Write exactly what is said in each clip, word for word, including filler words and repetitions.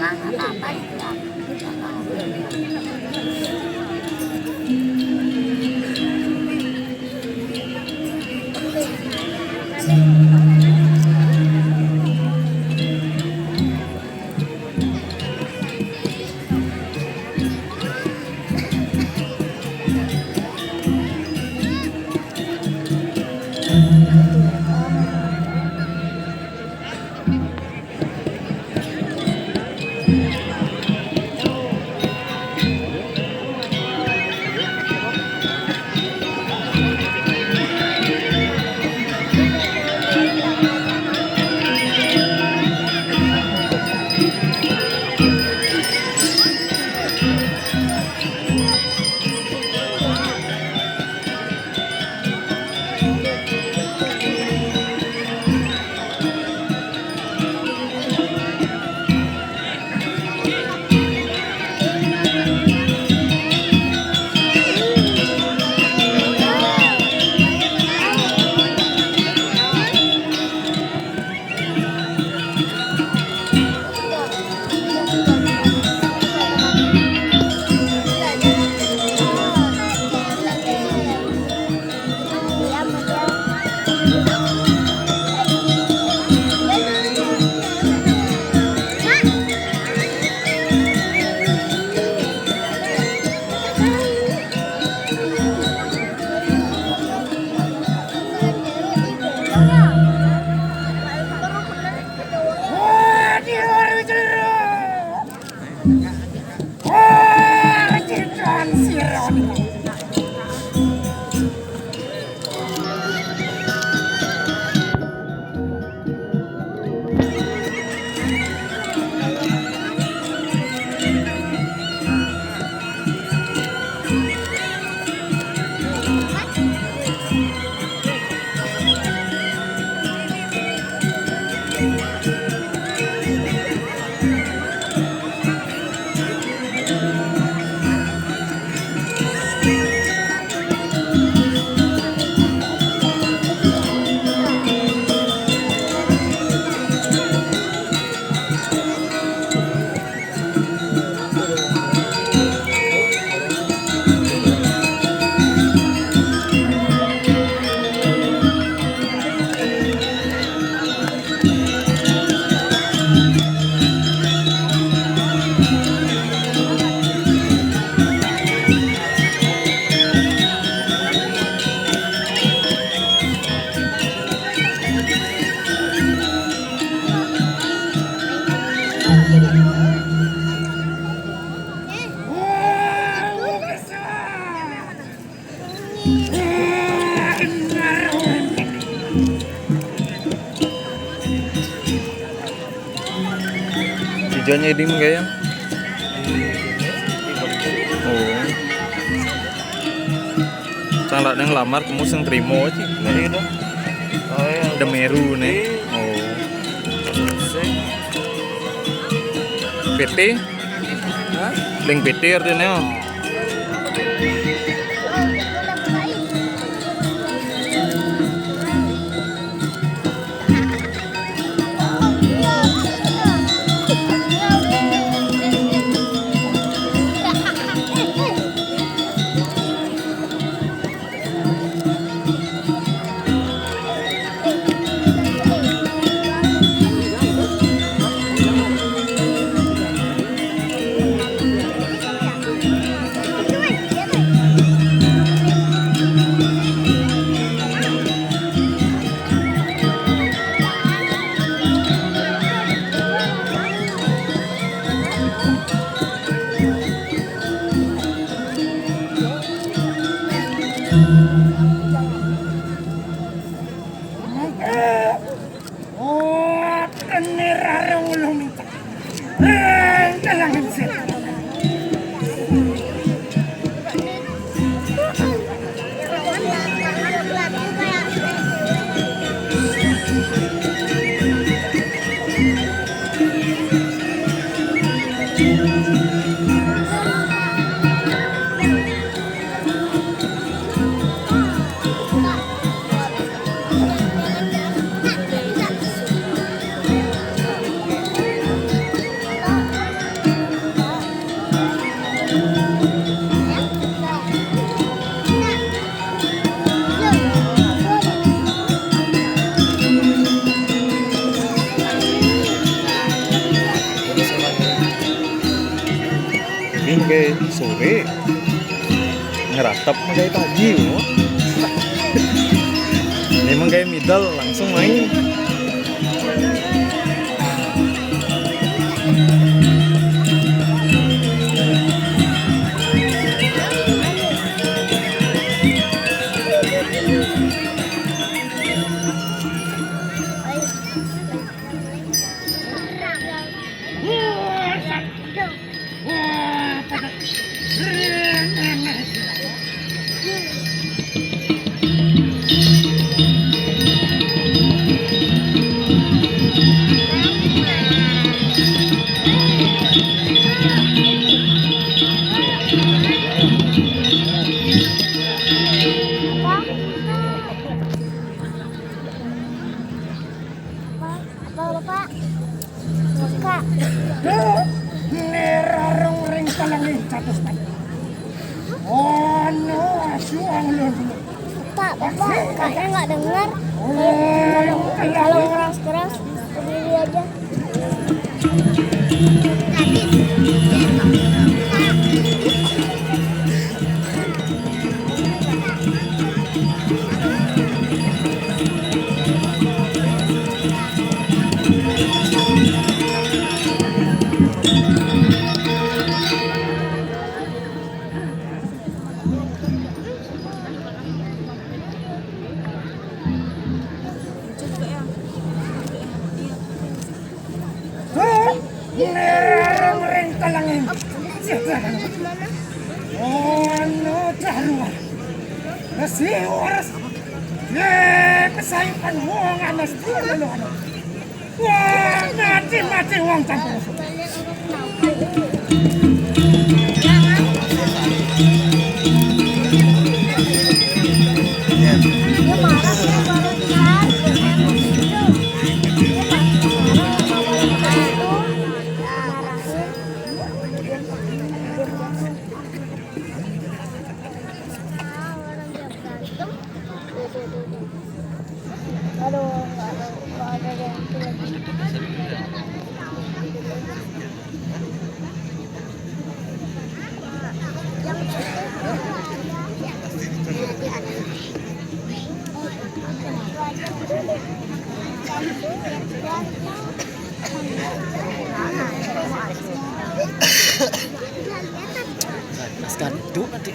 Wah, di luar bicara. Wah, cerita si Roni. Dijanya di gaya. Oh. Cang lak nang lamar kamu sing trimo aja. Iya dah. Oh, iya. Demeru nih. Oh. P T? Hah? Ling P T artinya. Oh, kene rare ulung minta. Eh, dalang sih. Ini kayak sore ngeratap kayak pagi, loh. Ini emang kayak middle langsung main. Apa, Bapak? Suka. Nerarung ring telenging kados tadi. Ono asu anglun. Pak, Bapak, kakaknya nggak dengar. Kalau keras-keras, berdiri aja. Hah? Nerarung ring telenging. Ono cah luar. Resi waras. Ye, kesayangan wong anas dulu. Wah, mati-mati wong campur. Aduh, nggak ada, nggak ada yang itu lagi. Mas Gandu nanti.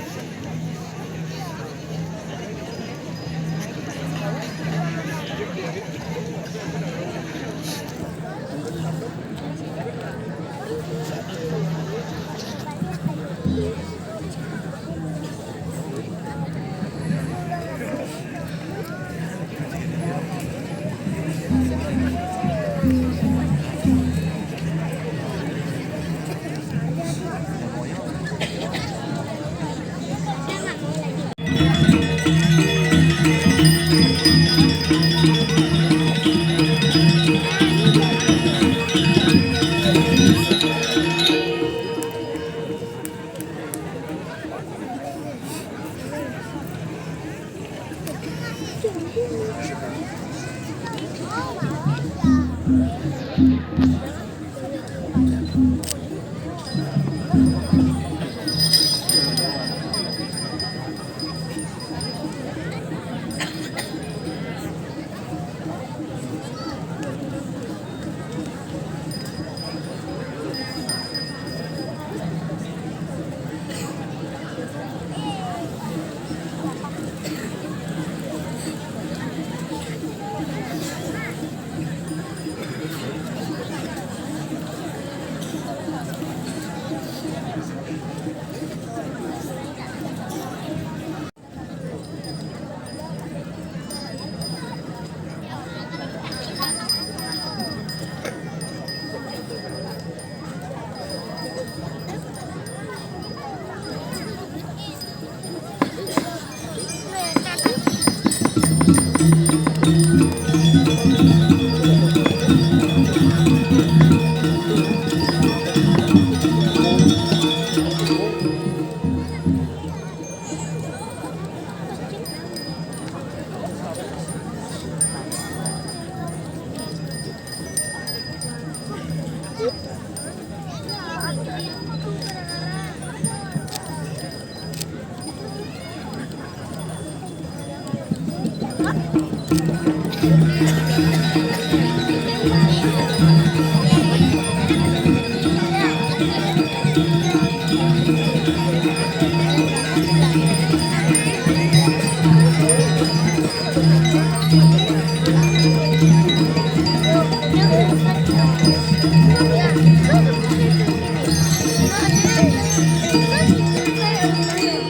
Kan?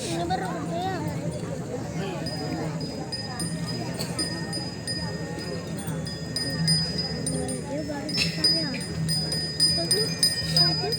Ini baru saya. Dia baru besar ya. Terus, terus, terus,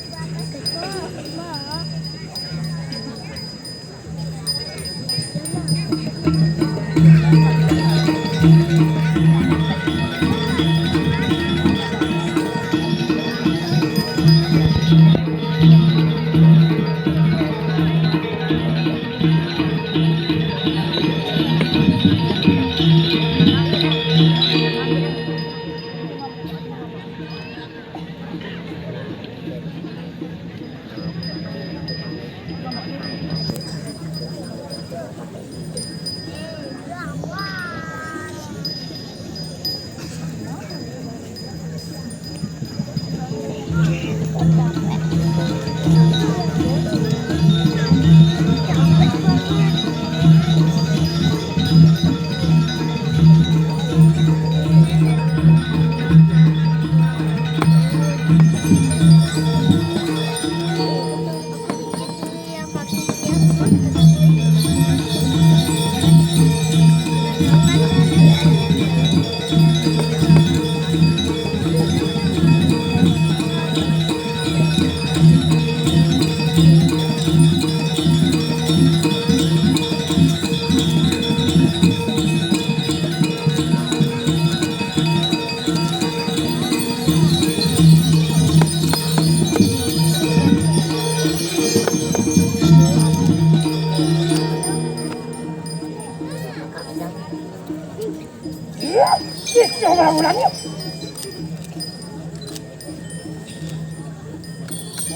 Iya, iya, orang-orangnya.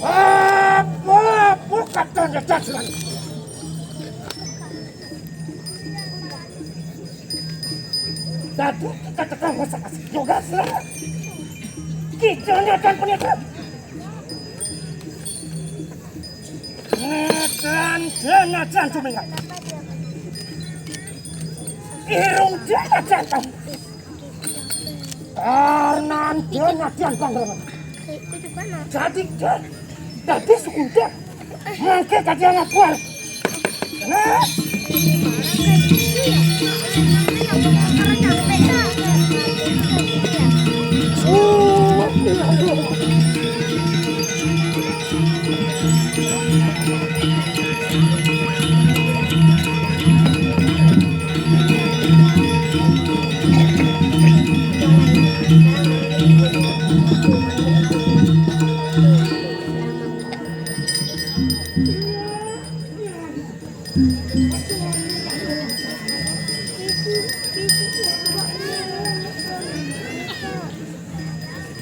Apa, apa katanya dasar? Tadi kita tekan masak-masak juga, sih. Kita nyatakan punya. Edan, edan, sumingat. Irung, edan, edan, tong. Karena edan, edan, bangrengan. Jadi, edan, dadi suku edan. Mangke dadi anak kuat. Nah.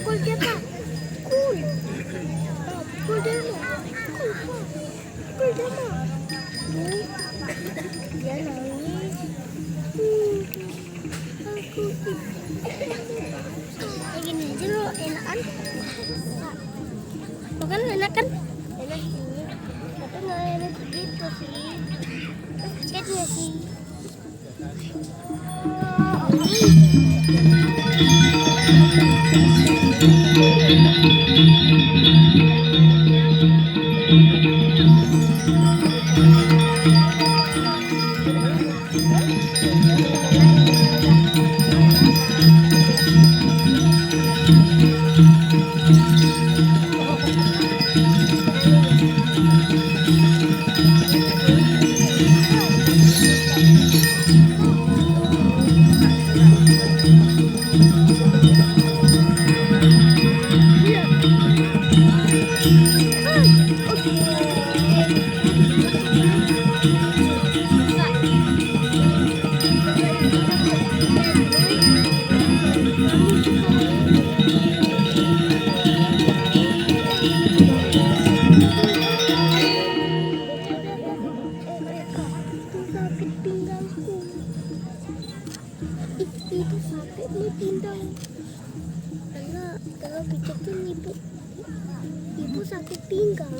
Kul, dia, Pak. Kul. Kul, dia, Pak. Kul, Pak. Kul, dia, Pak. Dia nangis. Hmm. Aku. Kayak gini aja lo, enakan. Lo kan enak kan? Enak sih. Tapi nggak enak begitu sih. Sakitnya sih. Sakit pinggangku. Ih, itu sakit nih pinggang. Karena kalau pijetin ibu, ibu sakit pinggang.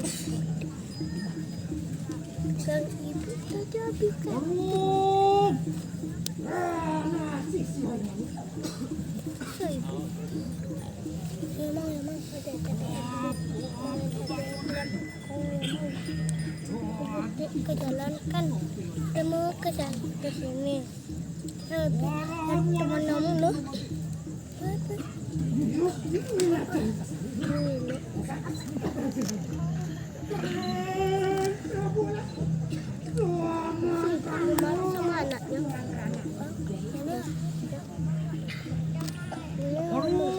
Dan ibu tadi habis kan. Masa ibu? Memang, memang ada, ada. Ke jalan kan, kita mau ke sana, ke sini. Nah, teman kamu loh. Ini. Sama anaknya. Ini. Ini.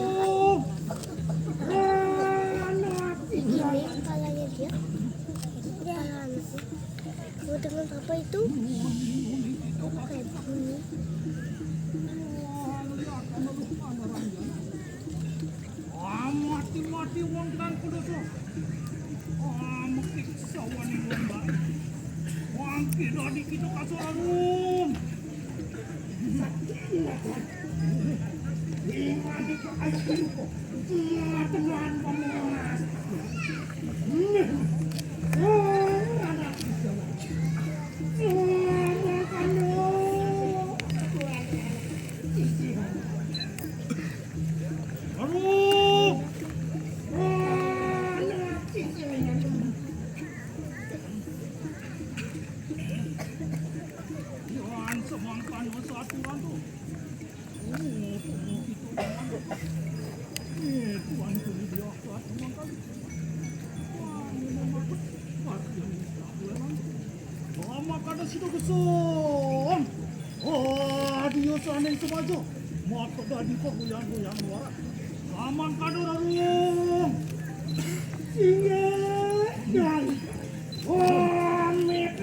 Ini kepalanya dia. Kepala anaknya. Mau dengar apa itu? Apa kayak bunyi? Ah, mati-mati wong kan kudu so. Ah, mekik sawan wong bae. Wong kira di kita kasoran. Aduh. Yan, semangkan sa aturan to. Oo, oo, ito naman. Eh, kuwan ko ni Dios, kuwan ko. Kuwan ko naman. Kuwan ko naman. Lama kada sida geson. Oh, Dios aning semaja. Mata dadi ko goyang-goyang luar. Lama kada rarung. Singgah. Oh, amit.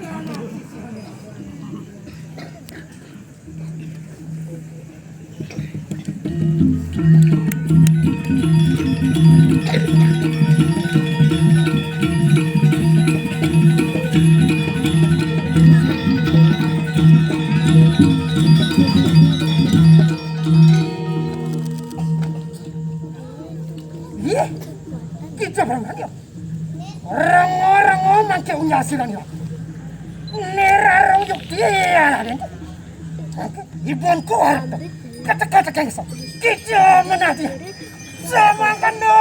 Ih, kita berangkat yuk. Rengo-rengo mangke unyasi lan ira. Nera rong yuk dia lah den. Ibon kuar. Kata-kata kengso. Kita menadi. Samangkan do.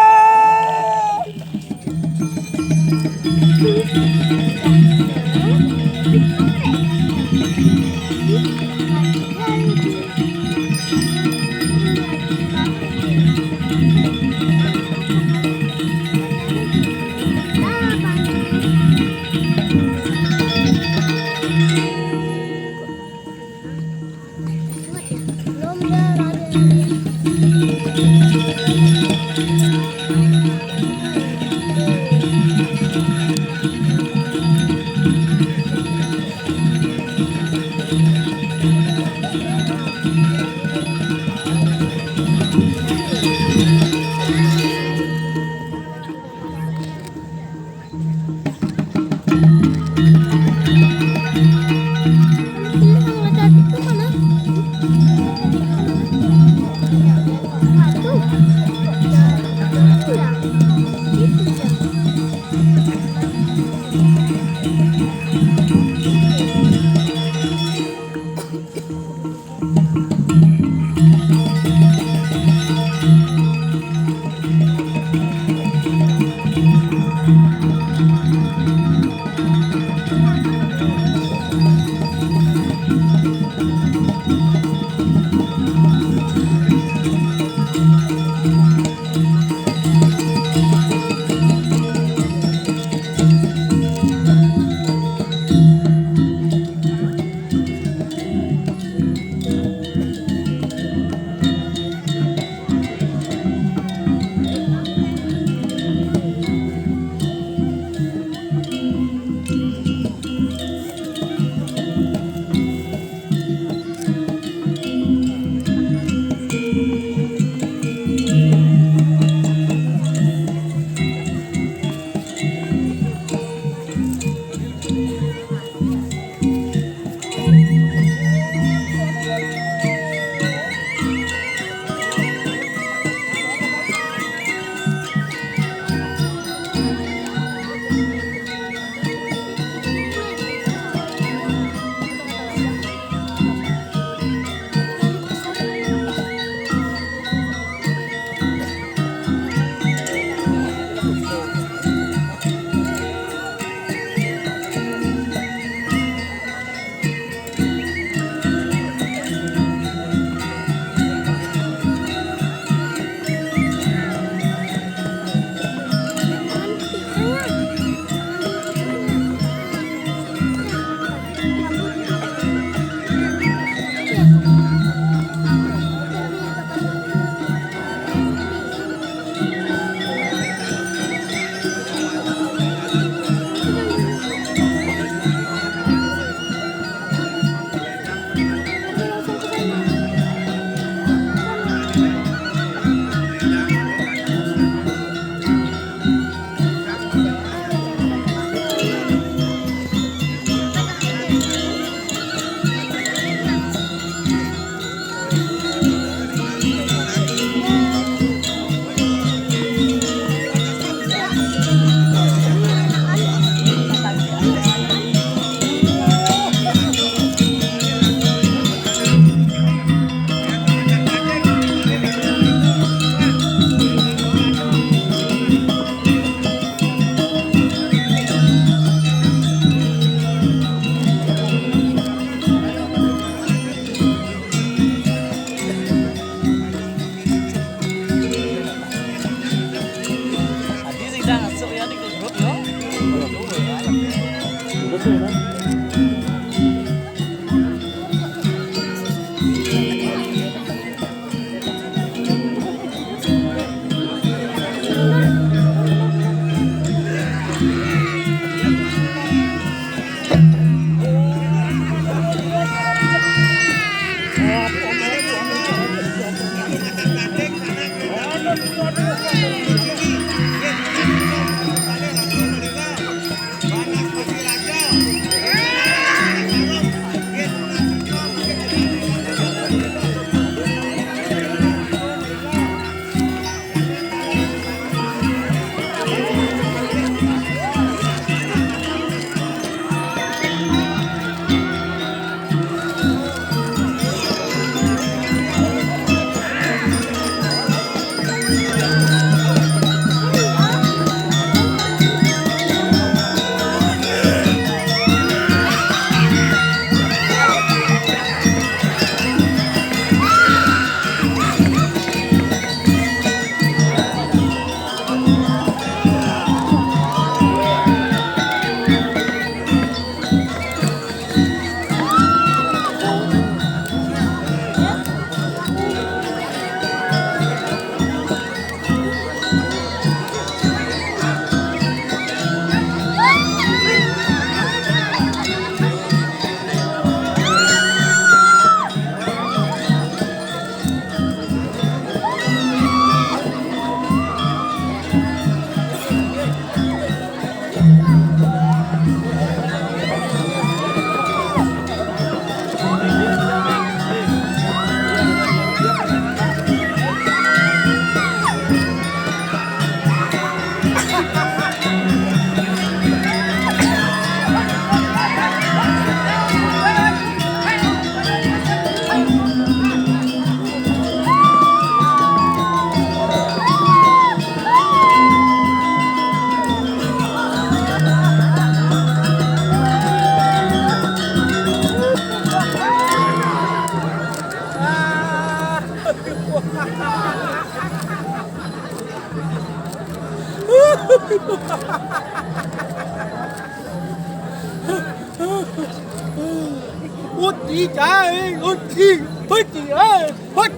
Út đi cha ơi, út đi, út đi ơi, út,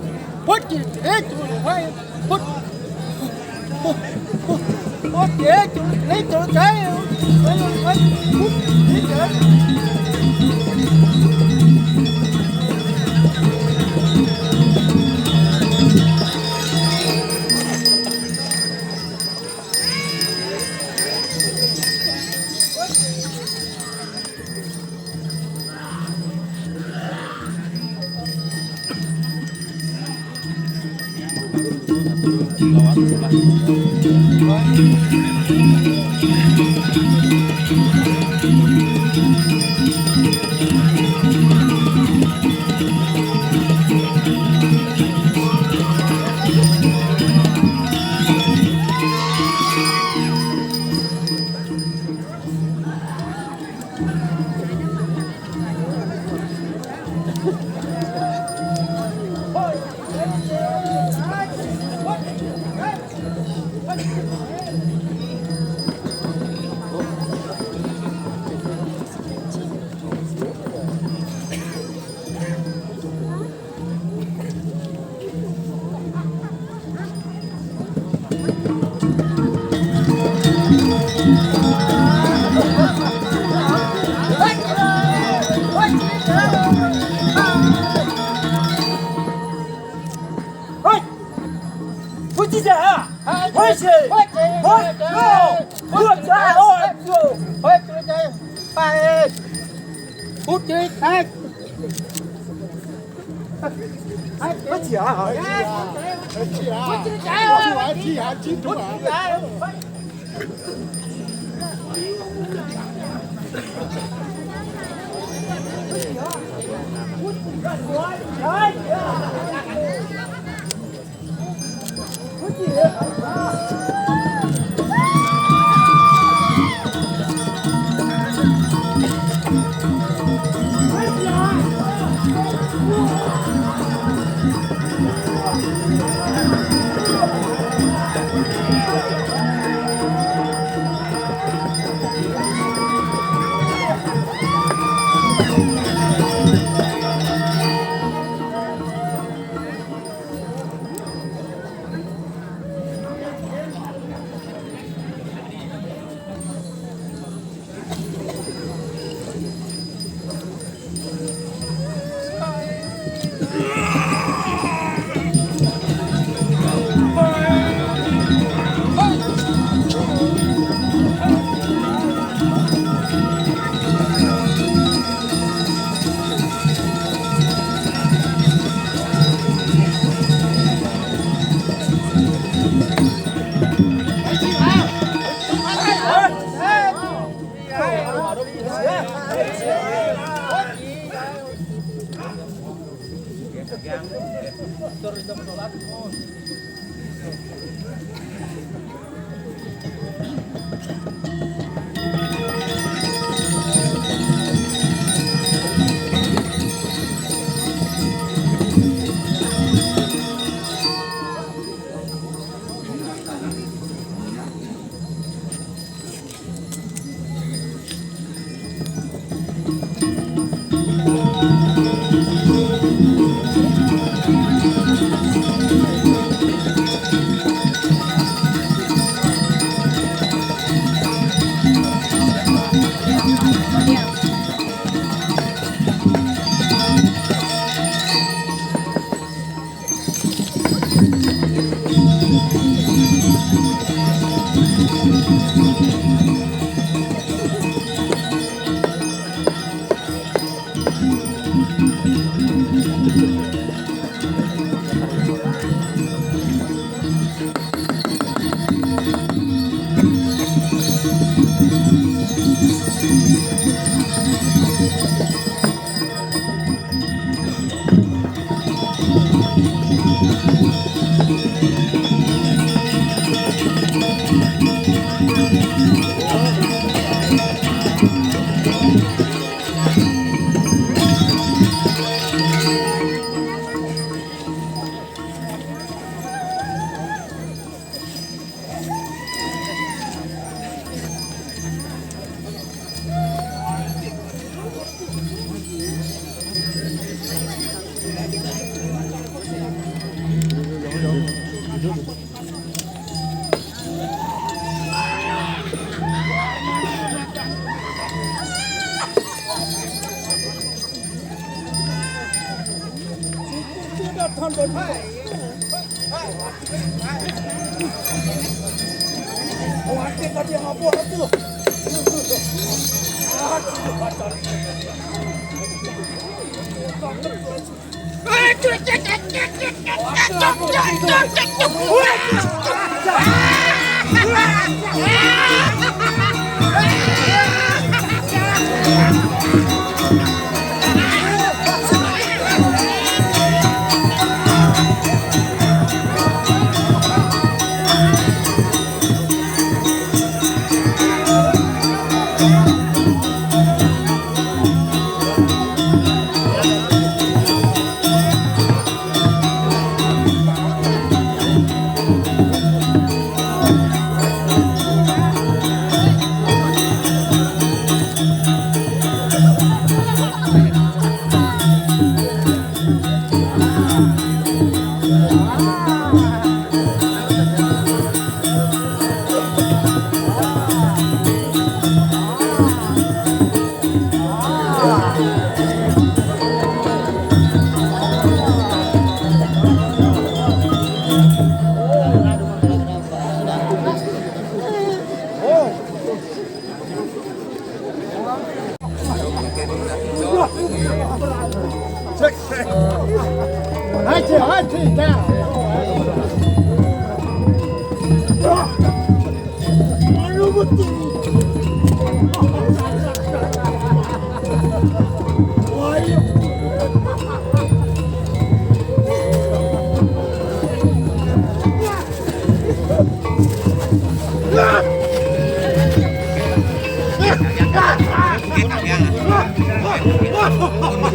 út đi, út đi, út, út đi, út đi, út đi, út đi, út đi.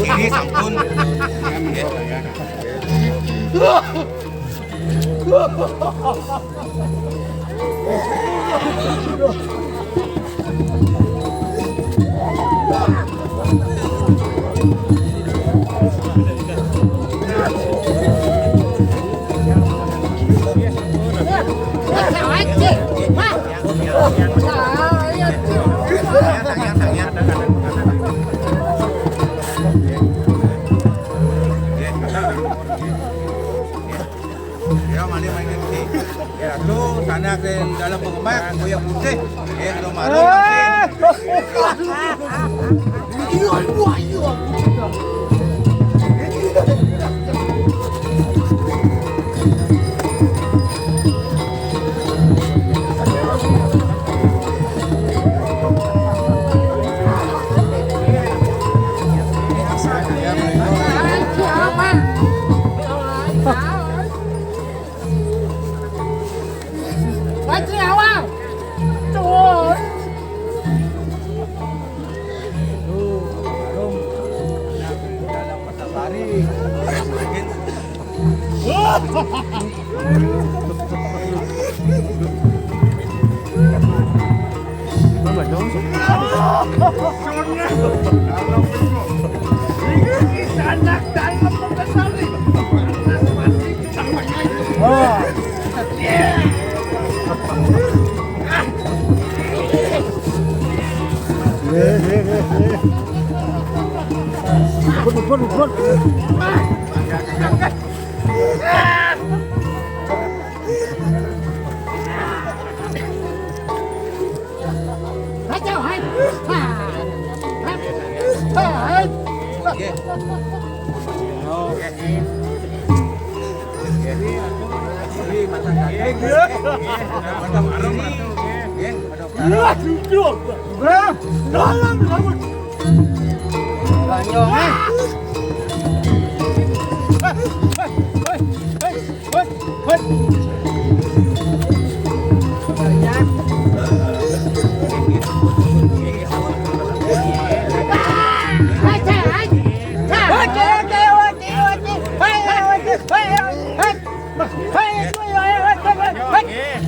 Kiri sampun. Ya, mari main ini. Ya, tuh, sana ke dalam pengemak, kuyang putih. Ya, kalau malu, makin.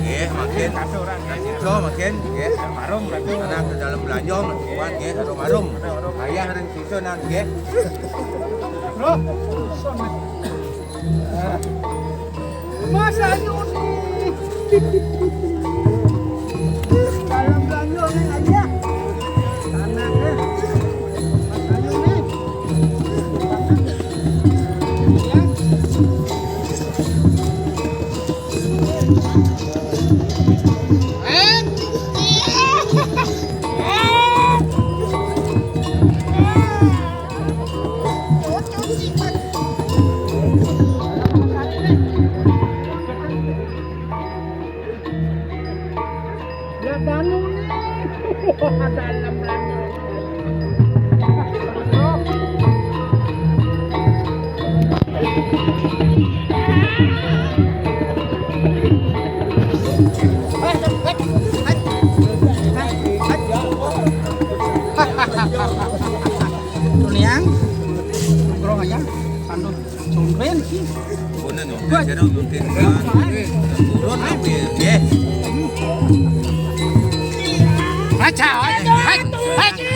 Nggih, makin. Itu makin, nggih. Anak ke dalam belanjong, kuat, nggih, harum-harum. Ayah ring susunan, nggih. Mas Ayu nih. Dalam belanjong nih aja. Tanah deh. Mas Ayu nih. Ya. Tuniang, nongkrong aja, pandu, songkren sih. Puna nongkrong, jero nongkrong, turun apa ya? Nggih. Aja, aja, aja, aja.